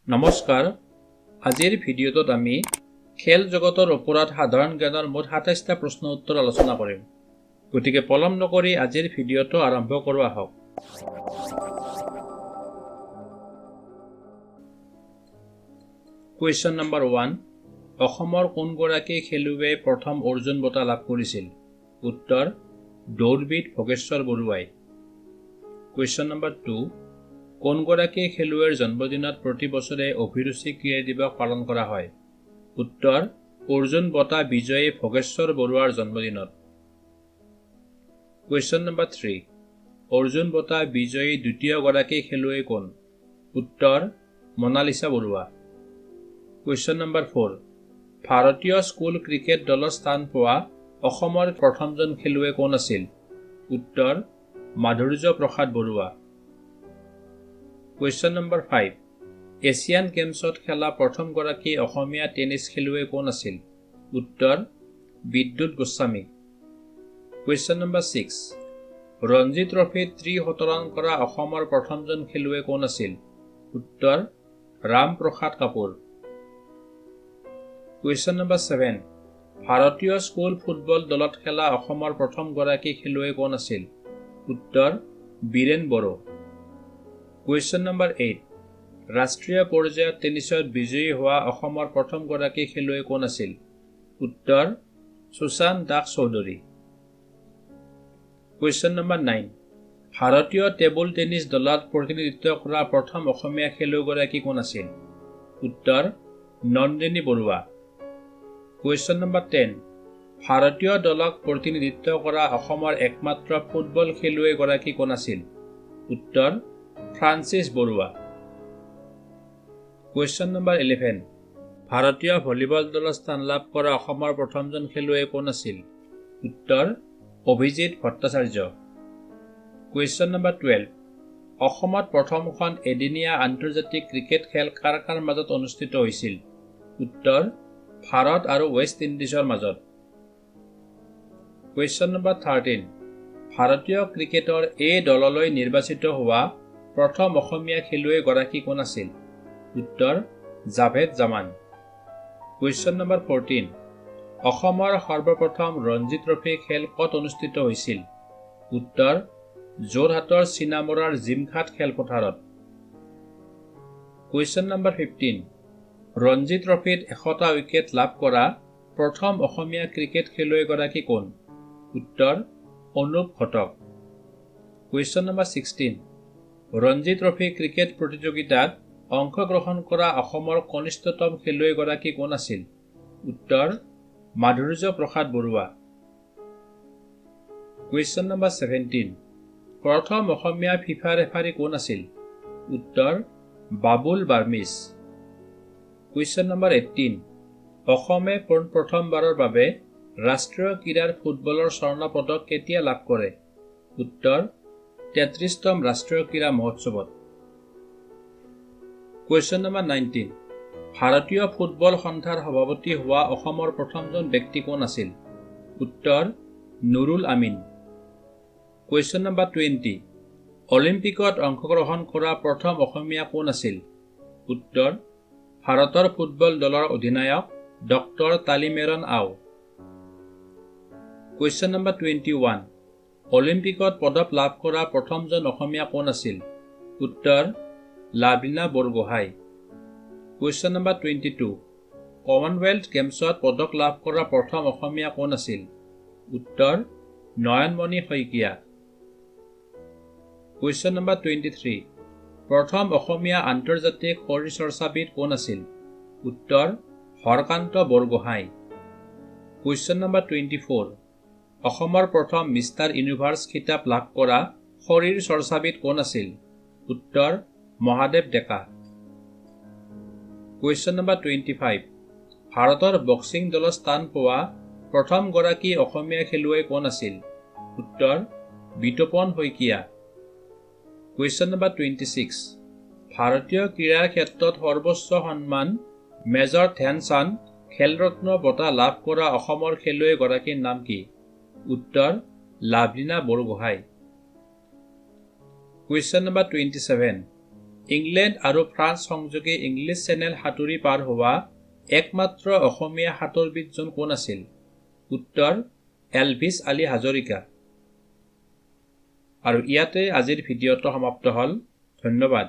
নমস্কাৰ, আজিৰ ভিডিঅ'টোত আমি খেল জগতৰ ওপৰত সাধাৰণ জ্ঞানৰ মুঠ 27টা প্ৰশ্ন উত্তৰ আলোচনা কৰিম। গতিকে পলম নকৰি আজিৰ ভিডিঅ'টো আৰম্ভ কৰোঁ আহক। কুৱেশ্যন নম্বৰ 1, অসমৰ কোনগৰাকী খেলুৱৈয়ে প্ৰথম অৰ্জুন বঁটা লাভ কৰিছিল? উত্তৰ, দৌৰবিদ ভোগেশ্বৰ বৰুৱাই। কুৱেশ্যন নম্বৰ 2, কোনগৰাকী খেলুৱৈৰ জন্মদিনত প্ৰতি বছৰে অভিৰুচি ক্ৰীড়া দিৱস পালন কৰা হয়? উত্তৰ, অৰ্জুন বঁটা বিজয়ী ভোগেশ্বৰ বৰুৱাৰ জন্মদিনত। কুৱেশ্যন নম্বৰ 3, অৰ্জুন বঁটা বিজয়ী দ্বিতীয়গৰাকী খেলুৱৈ কোন? উত্তৰ, মনালিছা বৰুৱা। কুৱেশ্যন নম্বৰ 4, ভাৰতীয় স্কুল ক্ৰিকেট দলত স্থান পোৱা অসমৰ প্ৰথমজন খেলুৱৈ কোন আছিল? উত্তৰ, মাধুৰ্য প্ৰসাদ বৰুৱা। কুৱেশ্যন নম্বৰ 5, এছিয়ান গেমছত খেলা প্ৰথমগৰাকী অসমীয়া টেনিছ খেলুৱৈ কোন আছিল? উত্তৰ, বিদ্যুৎ গোস্বামী। কুৱেশ্যন নম্বৰ 6, ৰঞ্জী ট্ৰফীত ত্ৰিশতৰান কৰা অসমৰ প্ৰথমজন খেলুৱৈ কোন আছিল? উত্তৰ, ৰামপ্ৰসাদ কাপুৰ। কুৱেশ্যন নম্বৰ 7, ভাৰতীয় স্কুল ফুটবল দলত খেলা অসমৰ প্ৰথমগৰাকী খেলুৱৈ কোন আছিল? উত্তৰ, বীৰেণ বড়ো। কুৱেশ্যন নম্বৰ 8, ৰাষ্ট্ৰীয় পৰ্যায়ত টেনিছত বিজয়ী হোৱা অসমৰ প্ৰথমগৰাকী খেলুৱৈ কোন আছিল? উত্তৰ, সুশান দাস চৌধুৰী। কুৱেশ্যন নম্বৰ 9, ভাৰতীয় টেবুল টেনিছ দলত প্ৰতিনিধিত্ব কৰা প্ৰথম অসমীয়া খেলুৱৈগৰাকী কোন আছিল? উত্তৰ, নন্দিনী বৰুৱা। কুৱেশ্যন নম্বৰ 10, ভাৰতীয় দলক প্ৰতিনিধিত্ব কৰা অসমৰ একমাত্ৰ ফুটবল খেলুৱৈগৰাকী কোন আছিল? উত্তৰ, ফ্ৰান্সিছ বৰুৱা। কুৱেশ্যন নম্বৰ 11, ভাৰতীয় ভলীবল দলত স্থান লাভ কৰা অসমৰ প্ৰথমজন খেলুৱৈ কোন আছিল? উত্তৰ, অভিজিত ভট্টাচাৰ্য। কুৱেশ্যন নম্বৰ 12, অসমত প্ৰথমখন এদিনীয়া আন্তৰ্জাতিক ক্ৰিকেট খেল কাৰ কাৰ মাজত অনুষ্ঠিত হৈছিল? উত্তৰ, ভাৰত আৰু ৱেষ্ট ইণ্ডিজৰ মাজত। কুৱেশ্যন নম্বৰ 13, ভাৰতীয় ক্ৰিকেটৰ এ দললৈ নিৰ্বাচিত হোৱা প্ৰথম অসমীয়া খেলুৱৈগৰাকী কোন আছিল? উত্তৰ, জাভেদ জামান। কুৱেশ্যন নম্বৰ 14, অসমৰ সৰ্বপ্ৰথম ৰঞ্জী ট্ৰফী খেল ক'ত অনুষ্ঠিত হৈছিল? উত্তৰ, যোৰহাটৰ চিনামৰাৰ জিমখাট খেলপথাৰত। কুৱেশ্যন নম্বৰ 15, ৰঞ্জী ট্ৰফীত 100টা উইকেট লাভ কৰা প্ৰথম অসমীয়া ক্ৰিকেট খেলুৱৈগৰাকী কোন? উত্তৰ, অনুপ ঘটক। Question number 16, Ranji trophy cricket প্ৰতিযোগিতাত অংশগ্ৰহণ কৰা অসমৰ কনিষ্ঠতম খেলুৱৈগৰাকী কোন আছিল? উত্তৰ, মাধুৰ্য প্ৰসাদ বৰুৱা। কুৱেশ্যন নম্বৰ 17, প্ৰথম অসমীয়া ফিফা ৰেফাৰী কোন আছিল? উত্তৰ, বাবুল বাৰ্মিছ। কুৱেশ্যন নম্বৰ 18, অসমে পোনপ্ৰথমবাৰৰ বাবে ৰাষ্ট্ৰীয় ক্ৰীড়াৰ ফুটবলৰ স্বৰ্ণ পদক কেতিয়া লাভ কৰে? উত্তৰ, 33তম ৰাষ্ট্ৰীয় ক্ৰীড়া মহোৎসৱত। কুৱেশ্যন নম্বৰ 19, ভাৰতীয় ফুটবল সন্থাৰ সভাপতি হোৱা অসমৰ প্ৰথমজন ব্যক্তি কোন আছিল? উত্তৰ, নুৰুল আমিন। কুৱেশ্যন নম্বৰ 20, অলিম্পিকত অংশগ্ৰহণ কৰা প্ৰথম অসমীয়া কোন আছিল? উত্তৰ, ভাৰতৰ ফুটবল দলৰ অধিনায়ক ডক্টৰ তালিমেৰন আও। কুৱেশ্যন নম্বৰ 21, অলিম্পিকত পদক লাভ কৰা প্ৰথমজন অসমীয়া কোন আছিল? উত্তৰ, Lovlina Borgohain. Question number 22, Commonwealth গেমছত পদক লাভ কৰা প্ৰথম অসমীয়া কোন আছিল? উত্তৰ, নয়নমণি শইকীয়া। কুৱেশ্যন নম্বৰ 23, প্ৰথম অসমীয়া আন্তৰ্জাতিক শৰীৰচৰ্চাবিদ কোন আছিল? উত্তৰ, হৰকান্ত বৰগোহাঁই। কুৱেশ্যন নম্বৰ 24, অসমৰ প্ৰথম মিষ্টাৰ ইউনিভাৰ্ছ খিতাপ লাভ কৰা শৰীৰ চৰ্চাবিদ কোন আছিল? উত্তৰ, মহাদেৱ ডেকা। কুৱেশ্যন নম্বৰ 25, ভাৰতৰ বক্সিং দলত স্থান পোৱা প্ৰথমগৰাকী অসমীয়া খেলুৱৈ কোন আছিল? উত্তৰ, বিতোপন শইকীয়া। কুৱেশ্যন নম্বৰ 26, ভাৰতীয় ক্ৰীড়াৰ ক্ষেত্ৰত সৰ্বোচ্চ সন্মান মেজৰ ধ্যানচান্দ খেলৰত্ন বঁটা লাভ কৰা অসমৰ খেলুৱৈগৰাকীৰ নাম কি? উত্তৰ, Lovlina Borgohain. Question number 27. England আৰু ফ্ৰান্স সংযোগী ইংলিছ চেনেল সাঁতুৰি পাৰ হোৱা একমাত্ৰ অসমীয়া সাঁতোৰবিদজন কোন আছিল? উত্তৰ এলভিছ আলী হাজৰিকা। আৰু ইয়াতে আজিৰ ভিডিঅ'টো সমাপ্ত হ'ল। ধন্যবাদ।